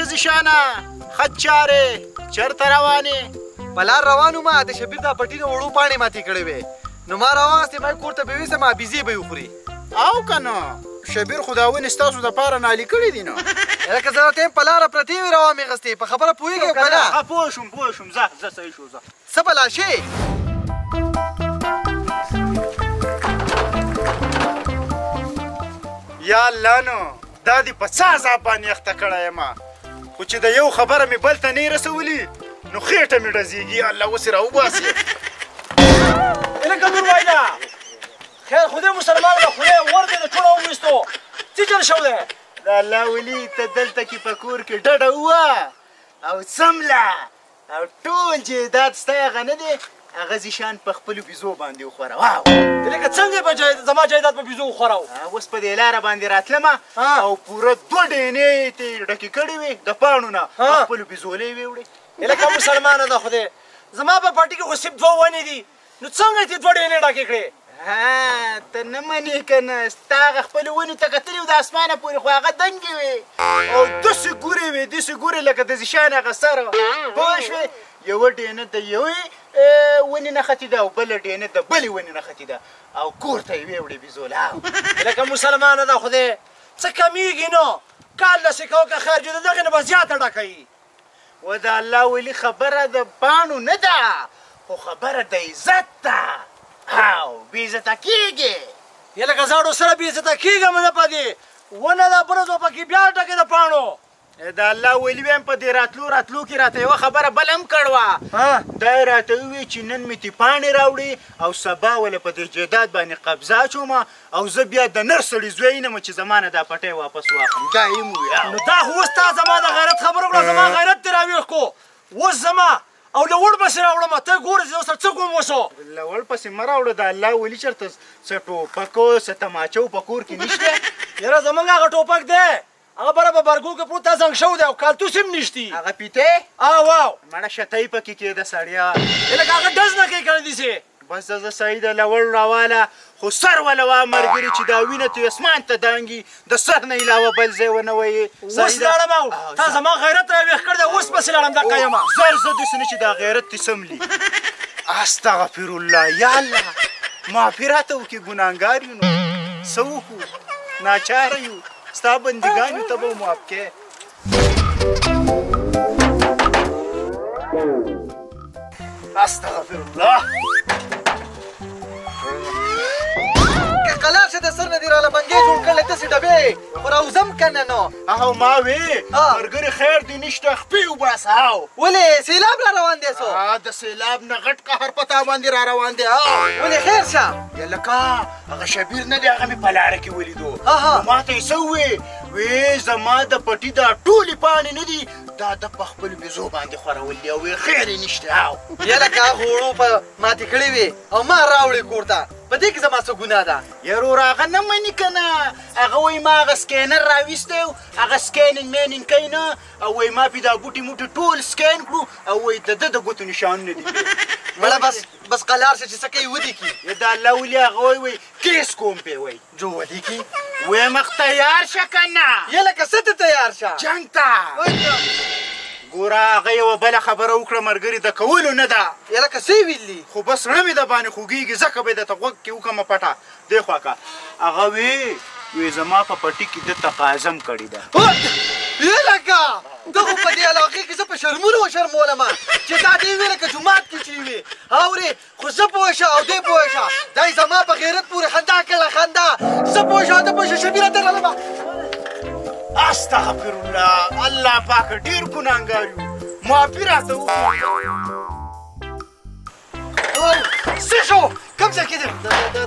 شه ذیشانه، ښه چارې، چېرته روان یې؟ په لار روان وم، د شبیر دا پټي نه وړو پاڼې ماتې کړې وې، نو ما راواخیستې، ما کور ته به یې ویسم، بیزې به یې وخوري. او که نه شبیر خو دا ونې ستاسو دپاره نالي کړې دي نو. لکه زه راته یم په لاره پرتې وې راوامې غستې، په خبره پوهېږې که نه؟ ښه پوه شوم، پوه شوم، ځه ځه صحیح شو، ځه. څه بلا شي؟ یا الله نو دا دې په څه عذاب باندې اخته کړی یم، خو چې د یو خبره مې بل ته نه رسولي نو خېټه مې ډزېږي. یا الله اوس یې راوباسي. لکه نور وایي دا خیر خو دې مسلمان ده، خدای ور دې د چوڼه وویستو، څه چل شو دی؟ د الله ولي ته دلته کې په کور کې ډډه ووه او څمله، او ټول جایداد ستا هغه نه دی، هغه ذیشان په خپلو بیزو باندې وخوره. واو لکه څنګه یې زما جایداد په بیزو وخوراو؟ اوس په دې لاره باندې راتلمه او پوره دوه ډېنې یې ترې ډکې کړې وې د پاڼو نه، خپلو بیزو له یې ویوړې. لکه مسلمانه ده خدای، زما په پټي کې خو صرف دوه ونې دي، نو څنګه یې ترې دوه ډېنې ډکې کړې؟ ها ته نه منې که نه، ستا هغه خپلې ونې ته کتلې وو د اسمانه پورې، خو هغه دنګې وې او داسې ګورې وې، داسې ګورې لکه د ذیشان هغه سر، پوه شوې؟ یوه ډېنه د یوې ونې نه ختې ده او بله ډېنه د بلې ونې نه ختې ده، او کور ته یې ویوړې بیزو له. لکه مسلمانه ده خدای، څه کمیږي نو کال داسې کوه که خیر جو د دغې نه به زیاته ډکوي. و د الله ولي خبره د پاڼو نه ده، خو خبره د عزت ده، او بې عزته کېږي. یې لکه زاړو سره بې عزته کېږم نه، په دې ونه ده بله ځو پکې بیا ډکې د پاڼو. د الله ولي وایم په دې راتلو راتلو کې راته یوه خبره بله هم کړوه، دا یې راته وویل چې نن مې تې پاڼې راوړې او سبا وله په دې جایداد باندې قبضه اچوم، او زه بیا د نر سړي زوی نه یم چې زما نه دا پټی واپس واخلم. دا یې هم وویل. نو دا خو اوس تا زما د غیرت خبره وکړه، زما غیرت دې راویښ کړو، اوس زما او لوړ پسې راوړم، ته ګوره چې زه ورسره څه کوم اوس. لوړ پسې مه راوړه، د الله ولي چېرته څه ټوپک څه تماچه په کور کې نشته؟ یاره زمونږ هغه ټوپک دی، هغه بره په برګو کې پروت زنګ شوی دی او کالتوس هم نشتي. هغه پیتی؟ واو مړه شتۍ پکې کېده سړیا. لکه هغه ډز نه کوي که نه داسې. بس زه صحیح ده، لوړ راواله، خو سر وله وا ملګري چې دا وینه ترې اسمان ته دانګي، د سر نه علاوه بل ځای ونه وایي. اوس لاړم او تا زما غیرت راویښ کړی دی، اوس پسې لاړم دقه یمه. زر زه داسې نه چې دا غیرت دې سملي. استغفر الله، یا الله معافي راته وکړي، ګناهګار یو نو څه وکړو، ناچاره یو، ستا بندګان یو، ته به معاف کړې. استغفر الله. که قلار شه د سر نه دې راله بنګی جوړ کړی، داسې ډبې خو راوځم که نه نو. هغه ما وې ملګري خیر دې نشته، خپې وباسه. هاو ولې سیلاب را روان دی؟ څو د سیلاب نه غټ قهر په تا باندې را روان دی. هاو ولې خیر شه؟ لکه هغه شبیر نه دی، هغه مې په لاره کې ولیدو، ما ته یې څه ووې، وې زما د پټي دا ټولې پاڼې نه دي، دا د په خپلو بیزو باندې خورول دي، او وې خیر یې نشته. هاو یا لکه هغه وړو په ماتې کړې وې او ما راوړې کور ته، په دې کې زما څه ګناه ده؟ یاره هغه نه مني که نه، هغه وایي ما هغه سکینر راویستی و، هغه سکینینګ مینینګ کوي نه، او وایي ما پې دا بوټي موټي ټول سکین کړو، او وایي د ده د ګوتو نشانونه دي. مړه بس بس قلار شه چې څه کوي ودې کړي. د الله ولي هغه وایي وایي کیس کوم پې، وایي جو ودې کړي. وایم تیار شه که نه؟ یه لکه څه ته تیار شه؟ جنګ ته. ګوره هغه یوه بله خبره وکړه ملګري، د کولو نه ده. یه لکه څه یې ویلي؟ خو بس زړه مې د باندې خوږېږي، ځکه به یې درته غوږ کې وکړمه پټه دې خوا که. هغه وې وې زما په پټي کې ده تقاضم کړې ده. یه لکه ته خو په دې علاقې کې زه په شرمونو وشرمولم چې تا دې وې لکه جومات کې چې وې، اورې خو زه پوه شه او دې پوه شه، دا یې زما په غیرت پورې خندا کړله، خندا. زه پوه شه او ته پوه شه، شبیره ته راغلمه. استغفر الله، الله پاک ډېر ګناهګار یو، معافي راته وکړي. څه شو؟ کوم ځای کې دی؟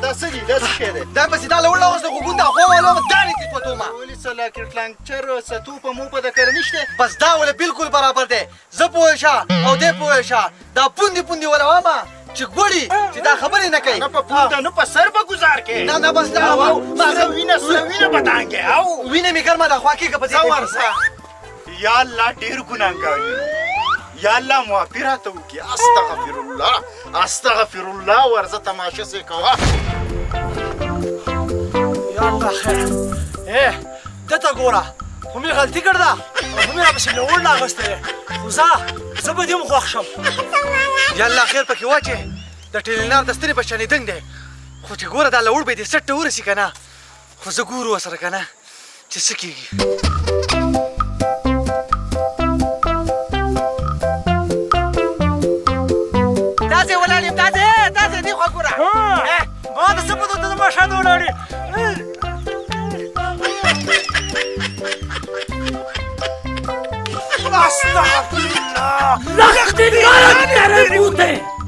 دا څه دي؟ دا څه شی دی؟ دا پسې دا لوړ راوست، د غوږونو دا خوا والا دانې کې کوتو ما. ولې څه لاکټ لانچر څه توپه موپه د کره نشته؟ بس دا وله بالکل برابر دی، زه پوه شه او دی پوه شه، دا پوندې پوندې وله وامه چې ګوړي چې دا خبرې نه کوي. نه په پونده نه په سر به ګوزار کوې. نه نه بس دا سره وینه سره وینه به دانګې. او وینه مې ګرمه ده، خوا کېږه په دې. ځه ورځه. یا الله ډېر ګناهګار یو، یا الله معافي راته وکړي. استغفر الله استغفر الله. ورځه تماشه سې کوه. یا الله خیر. ده ته ګوره، خو مې غلطي کړې ده. او هم یې راپسې لوړ نه اخیستی دی. خو ځه، زه به دې هم خوښ شم. یاله خیر پکې واچې، د ټیلینار د ستنې په شانې دنګ دی، خو چې ګوره دا لوړ به دې سټ ته ورسي که نه، خو زه ګورو ورسره که نه چې څه کېږي. تاسې ولاړ یم، تاسې تاسې دې خوا ګوره. ما د څه پته ته زما شاته ولاړ یې. استغفرالله.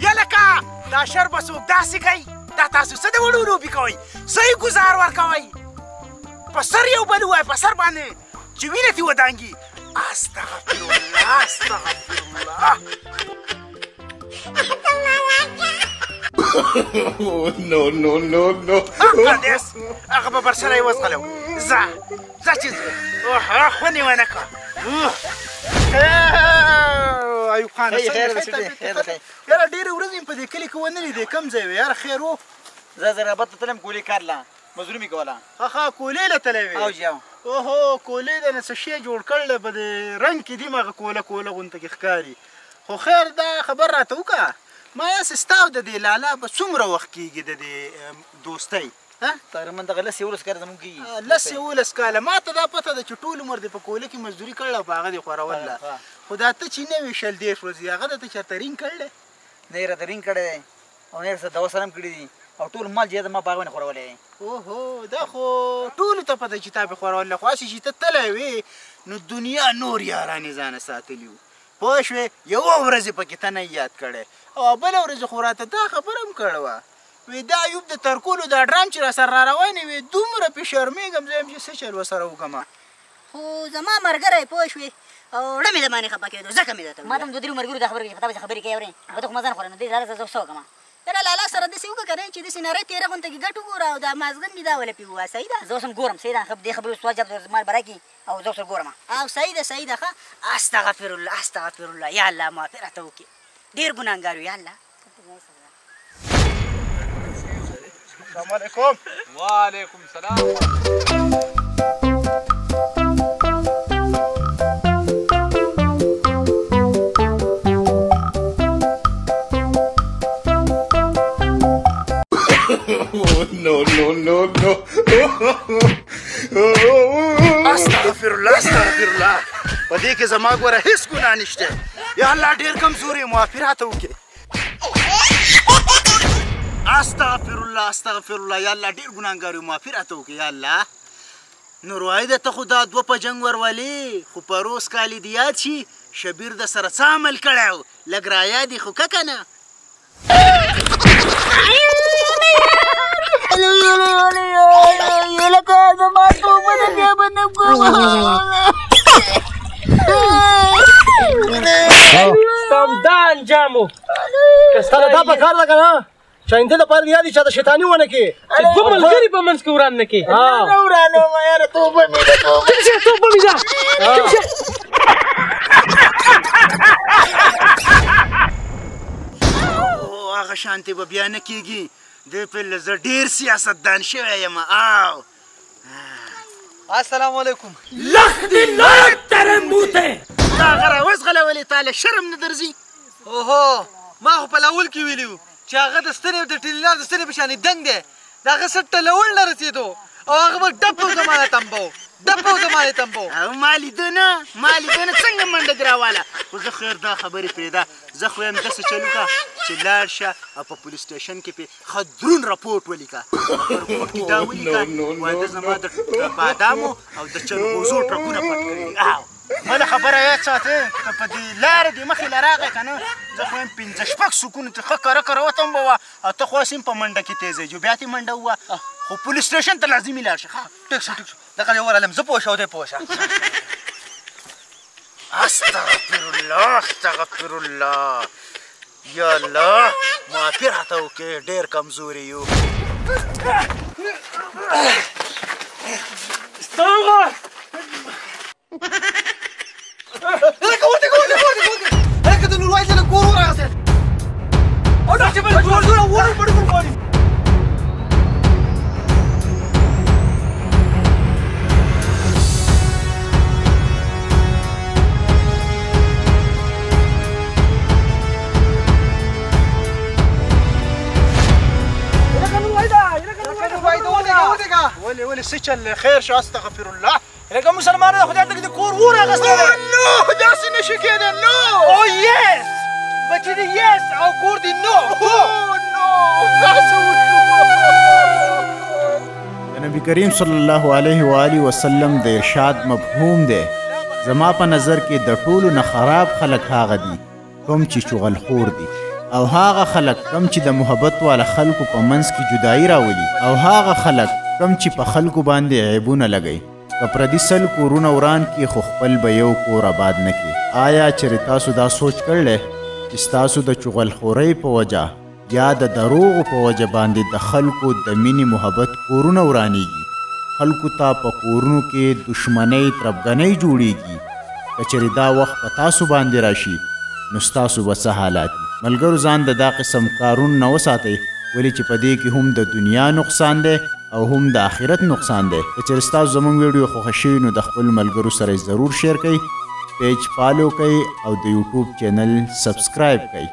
یلکه دا شر به څوک داسې کوي؟ دا تاسو څه د وړو لوبې کوئ؟ څه یې ګوزار ورکوئ؟ په سر یو بل ووایه، په سر باندې چې وینه ترې ودانګي. استغفرالله استغفرالله. No, no, no, no. قدس هغه به بر سره یې وځغلو. ځه ځه چې ځه، خونې ونه کړه. ایوب خان خیر خیر خیر. یاره ډېرې ورځې مې په دې کلي کې ونه لیدې، کوم ځای وې؟ یاره خیر و. زه زرابت ته تلم، کولې کار له مزدوري مې کوله. ښه ښه، کولې له تللی وې؟ او جي او. اوهو، کولې د نه څه شی جوړ کړی په دې رنګ کې دي، هغه کوله کوله غونته کې ښکاري. خو خیر، دا خبر راته وکړه، ما یاسې ستا او د دې لالا به څومره وخت کېږي د دې دوستۍ؟ تقریبا دغه لس یولس کاله زموږ کېږي. لس یولس کاله. ما ته دا پته ده چې ټول عمر دې په کوله کې مزدوري کړله او په هغه دې خوروله، خو دا ته چې نه وې شل دېرش ورځې، هغه درته چېرته رینګ کړی؟ نه یې راته رینګ کړی دی او نه یې راسره دوا سره هم کړي دي، او ټول مال چې ما په هغه باندې خورولی دی. اوهو، دا خو ټولو ته پته چې تا پې خوروله، خو هسې چې ته تللی وې نو دنیا نور یاران یې ځانه ساتلي وو، پوه شوې؟ یوه ورځ یې پکې ته نه یاد کړی، او بله ورځ خو راته دا خبره هم کړې وه، وی دا ایوب د ترکولو دا ډرام چې راسره را روان وي، دومره پې شرمېږم زه یم چې څه چل ورسره وکړم. خو زما ملګری پوه شوې او ړه مې د باندې خفه کېدو، ځکه مې درته ما ته هم دوه درېو ملګرو دا خبره کوي چې په تا پسې خبرې کوي اورې، خو ته خو ما ځان خوره، نو دې لاله زه څه وکړم؟ یاره لالا سره داسې وکړه که نه چې داسې نری تېره غونته کې ګټ وګوره او دا مازغن دې دا وله پې ووایه. صحیح ده؟ زه اوس هم ګورم، صحیح ده، دې خبرې سوال جواب مال به راکړي او زه ورسره ګورم. او صحیح ده صحیح ده. ښه، استغفر الله استغفر الله، یا الله معافي راته وکړي، ډېر ګناهګار یو یا الله. السلام علیکم. وعلیکم السلام. No, no, no, no. استغفر الله استغفر الله. په دې کې زما ګوره هیڅ ګناه نشته. یا الله ډېر کمزوری یم، معافي راته وکړې. استغفر الله استغفر الله. یا الله ډېر ګناهګار یم، معافي راته وکړې. یا الله نور وایي ده ته خو دا دوه په جنګ ورولې، خو پروس کال دې یاد شي شبیر د سره څه عمل کړی و، لږ رایاد یې خو که که نه. لکه زما توبه ده، بیا به نه کوم. ستا همدا انجام و، که ستا له دا په کار ده که نه چې آینده لپاره دې یاد وي چې د شیطاني ونه کې چې دوه ملګري په منځ کې وران نه کړي. نه ورانوم یاره، توبه مې ده، توبه. چپ شه، توبه مې ده، چپ شه. هغه شانتې به بیا نه کېږي. دې پله زه ډېر سیاستدان شوی یم. او السلام علیکم. لخ دې لایق ترې موته. دا هغه راوځغلولې، تا له شرم نه درځي؟ اوهو، ما خو په اول کې ویلي وو چې هغه د ستنې د ټیلینار د ستنې په شانې دنګ دی، د هغه سټ ته لوړ نه رسېدو او هغه به ډپ او زمانه تمبو، ډپ او زمانه تمبو. او ما لیده نه، ما لیده نه څنګه منډه دې راواله. خو زه خیر دا خبرې پرېږده، زه خو یم داسې چل وکړه چې لاړ شه او په پولیس سټیشن کې پې ښه درون رپورټ ولیکه. په رپورټ کې دا ولیکه وایي ده زما د بادامو او د چلغوزو ټرکونه پټ کړي دي. او بله خبره یاد ساتې، که په دې لارې دې مخې له راغی که نه، زه خو یم پنځه شپږ سکونه چې ښه کره کره وتمبوه، او ته خو هسې هم په منډه کې تېز یې، بیا ترې منډه ووهه، خو پولیس سټیشن ته لازمي لاړ شه. ښه ټیک شه ټیک شه، دغه یو ورغلم زه پوه شه او دی پوه شه. استغفر الله استغفر الله. یا الله معافي راته وکړې، ډېر کمزوري یو. سترګه هلکه ورته ورته ورته ورته، هلکه د نور وایي له کور ورغسه. او دا چې بل زور زور ور پړ کول غواړي. څه چل دی؟ خیر شه، استغفر الله. لکه مسلمانانو خدای ته د کور ور اخیستی دی. نو داسې نه شي کېدی. نو او یس بچی دی، یس او کور دی. نو نو داسې وشو. د نبی کریم صلی الله علیه و آله وسلم د ارشاد مفهوم دی، زما په نظر کې د ټولو نه خراب خلک هغه دي کوم چې چغلخور دي، او هغه خلک کوم چې د محبت والا خلکو په منځ کې جدایي راولي، او هغه خلک کوم چې په خلکو باندې عیبونه لګوي. که پردي 100 کورونه وران کړي خو خپل به یو کور آباد نه کړي. آیا چېرې تاسو دا سوچ کړی چې ستاسو د چغلخورۍ په وجه یا د دروغو په وجه باندې د خلکو د مینې محبت کورونه ورانیږي، خلکو ته په کورونو کې دښمنۍ تربګنۍ جوړیږي؟ که چېرې دا وخت په تاسو باندې راشي نو ستاسو به څه حالات وي؟ ملګرو ځان د دا قسم کارونو نه وساتئ، ولې چې په دې کې هم د دنیا نقصان دی او هم د آخرت نقصان دی. که چېرې ستاسو زموږ ویډیو خوښه شوي نو د خپلو ملګرو سره یې ضرور share کړئ، page follow کړئ او د یوټیوب channel subscribe کړئ.